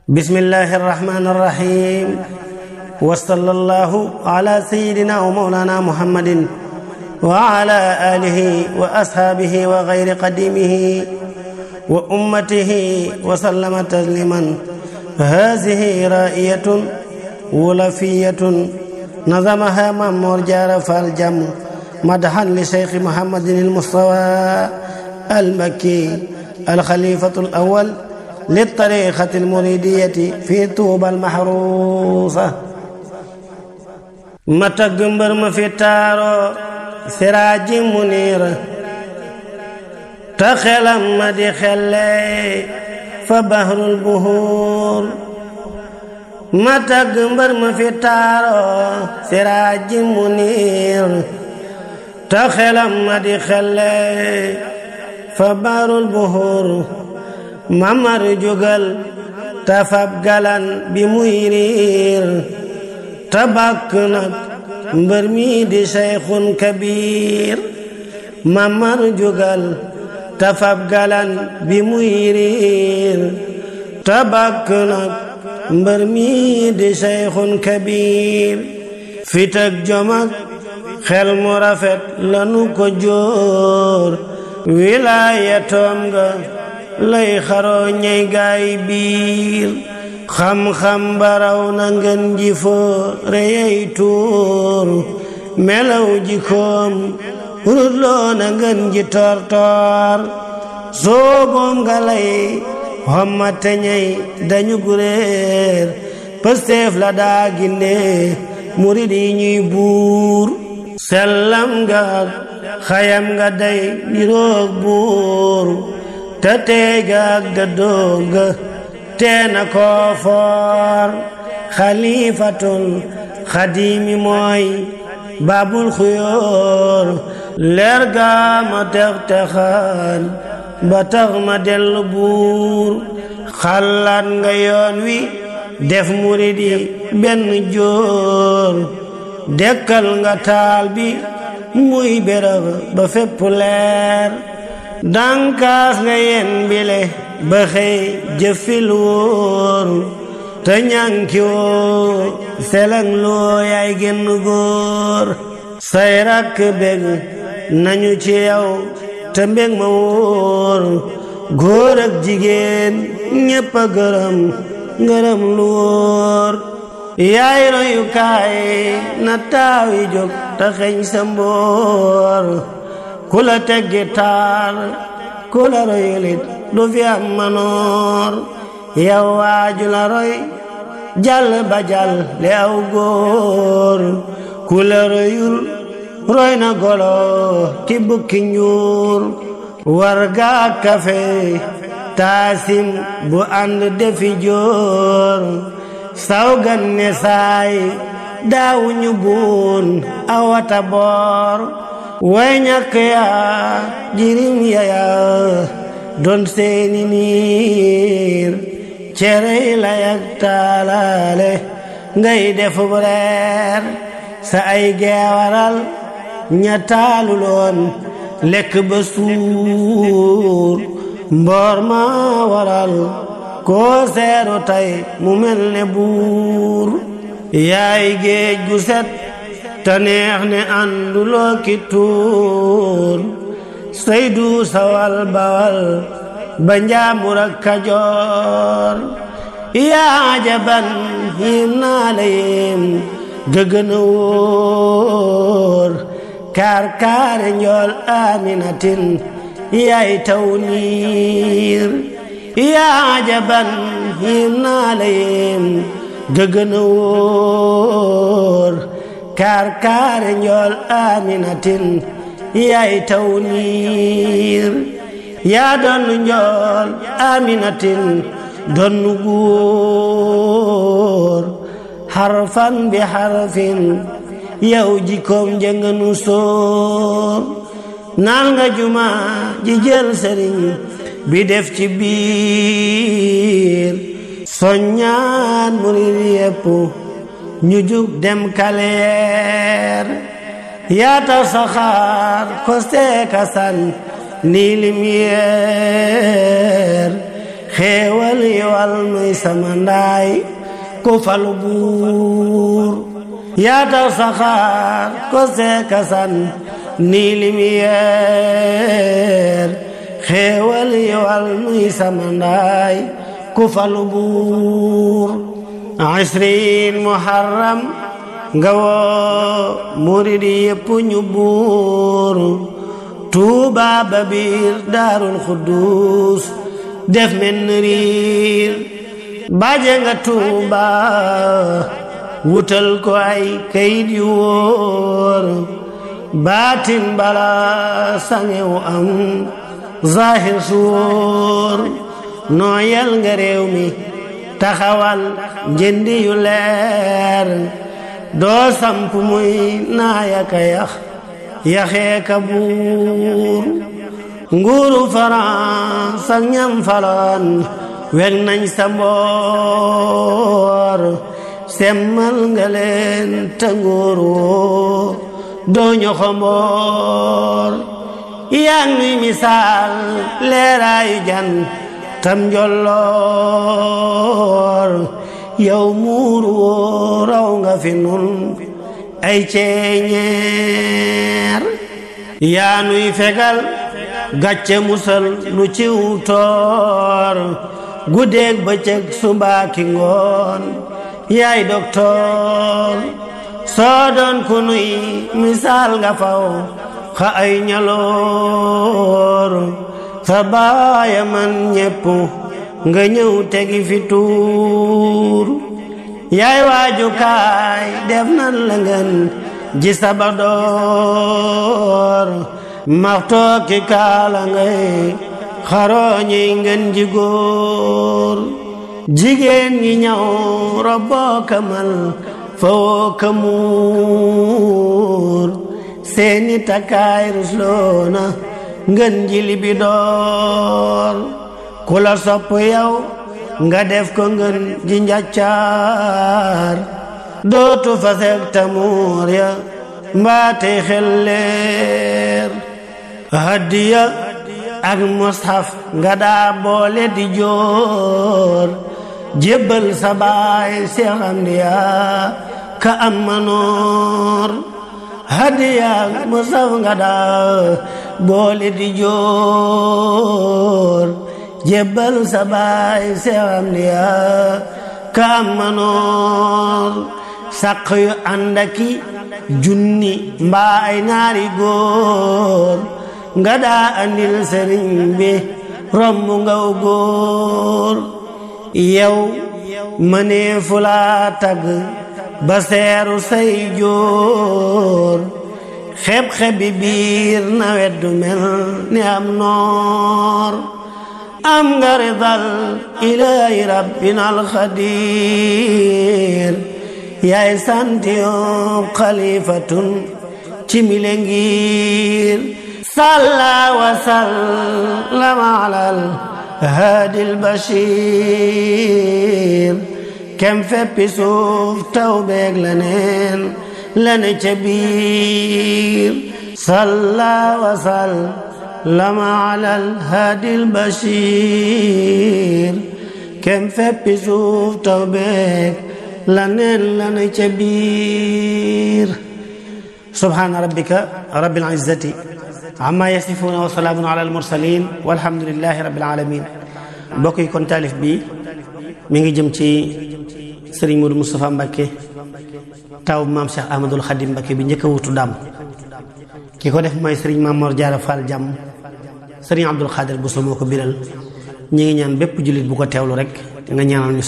بسم الله الرحمن الرحيم وصلى الله على سيدنا ومولانا محمد وعلى آله وأصحابه وغير قديمه وأمته وسلم تسليما. هذه رائية ولفية نظمها مامور جار فالجم مدحا لشيخ محمد المصطفى المكي الخليفة الأول للطريقة المريدية في طوبى المحروسة. متقمبر مفتارو سراج منير تخلم مدخلي فبحر البحور. متقمبر مفتارو سراج منير تخلم مدخلي فبحر البحور. mamar jógal tafab galan bi muy riir tabak nag mbër mi di Seyxun Kabir. mamar jógal tafab galan bi muy riir tabak nag mbër mi di Seyxun Kabir. fit ak jom ak xel mu rafet lanu ko jóor wilaayatoom nga lay xaroo ñey gaay biir. xam-xam baraw na ngeen ji foo reyey tuur melaw jikoom rutloo na ngeen ji tortor. sooboom nga lay xomma teñey dañu guréer pësteef la daa ginde murid yi ñuy buur. sellam nga xayam nga day niroog buur te teegaag dëddooga teena koo foor. xalifatul xadimi mooy baabul xuyoor leer gaa ma tex-texaan ba tax ma dellu buur. xalaat nga yoon wi def murid yi benn jóor dekkal nga taal bi muy berax ba fépp leer. dankaas nga yen bile ba xëy jëfil wóor te ñanki woo selang loo yaay genn góor. say rakk bég nañu ci yow te mbég ma wóor góor ak jigéen ñépp a gërëm ngërëm lu wóor. yaay royukaay na taawi jóg te xeñ sa mboor ku la teggi taar ku la royulit du fi am manoor. yow waaju la roy jàll ba jàll li aw góor ku la royul roy na golo ki bukki njuur. warga kafe taasim bu ànd defi joor saw ganne saay daawuñu buun awata boor. way ñàkk yaa jirim yaya doon seeni niir cerey layak taalaale ngay defu reer. sa ay geewaral ña taaluloon lekk ba suur mboor ma waral koo seeru tay mu mel ne buur. yaay géej gu set te neex ne ànduloo ki tuur saydu sawal bawal ba njaambur ak kajoor. yaa jaban yim naa la yim gëgëna wóor kaar kaare njool aminatin yaay taw niir. yaa jaban yim naa la yim gëgëna wóor kaar kaare njool aminatin yaay taw niir. yaa doon njool aminatin doon góor xarfan bi xarfin yow jikoom jënganu sóor. naal nga juma ji jël sëriñ bi def ci biir soññaan murid yépp ñu jug dem kaleer. yaata saxaar ko seeka san ni lumière xéewal yiwal nuy sama ndaay ku falu buur yaa tax saxaar ko seekasan nii limiyeer xéewal yiwal nuy sama ndaay ku falu buur isriin muharram nga woo murid yépp ñu buur Tuuba ba biir Daarul Xuddus def men riir baaje nga Tuuba wutal ko ay kayit yu wóor baatin bala sangewu am zahir su wóor nooyal nga réew mi taxawal njëndi yu leer doo samp muy naayaka yaxee ka buur nguuru France ak ñam faloon weg nañ sa mboor semmal nga leen te nguuru doo ñoxo mboor yaa ngi misaal leeraayu jan tam njolloor yow muuru woo raw nga fi nun ay ceeñeer yaa nuy fegal gàcce musal nu ciw toor guddeeg bëccëg subaaki ngoon yaay doktoor soo doon ku nuy misaal nga faw xa ay ñaloor sa baaya man ñépp nga ñëw tegi fi tuur yaay waajukaay def nan la ngeen ji sabadoor maxtooki kaala ngay xarooñi ngeen ji góor jigéen ñi ñaw roboo kamal fawoo kamuur seeni takkaay rusloona ngeen ji libidoor ku la sopp yow nga def ko ngeen ji njaccaar dootu fasek tamuur ya mbaate xelleer hadiya ak mushaf nga daa boole di joor jébbal sa baay Seex Amdiya ka am manoor hadiya ak mushaf nga daa boole di joor jébbal sa baay Seex Amdiya ka am manoor saq yu àndaki junni mbaa ay naari góor nga daa andil sëriñ bi romb ngaw góor yow mënee fu laa tagg ba seeru say jóor xeb-xebi biir nawet du mel ni am noor am nga ridal ilaahi rabbina alxadir yaay sant yoo xalifatun ci mile ngir salla wa sallama alal haadil bashir kem feppi suuf taw beeg la neen la ne ca biir salla wa sallama alal haadil bashir kem feppi suuf taw beeg la neen la ne ca biir subhaana rabbika rabbil izzati amma yasifuuna wa salaamun ala al mursalin walhamdulillahi rabbil alamin mbokk yi kon taalif bi mi ngi jëm ci Serigne Modou Moustapha Mbacké taw maam Cheikh Ahmadul Khadim Mbacké bi njëkk a wutu dam ki ko def mooy Serigne Mamor Diarra Fall jàmm Serigne Abdul Khadir Bousso moo ko biral ñi ngi ñaan bépp jullit bu ko teewlu rek nga ñaanal ñu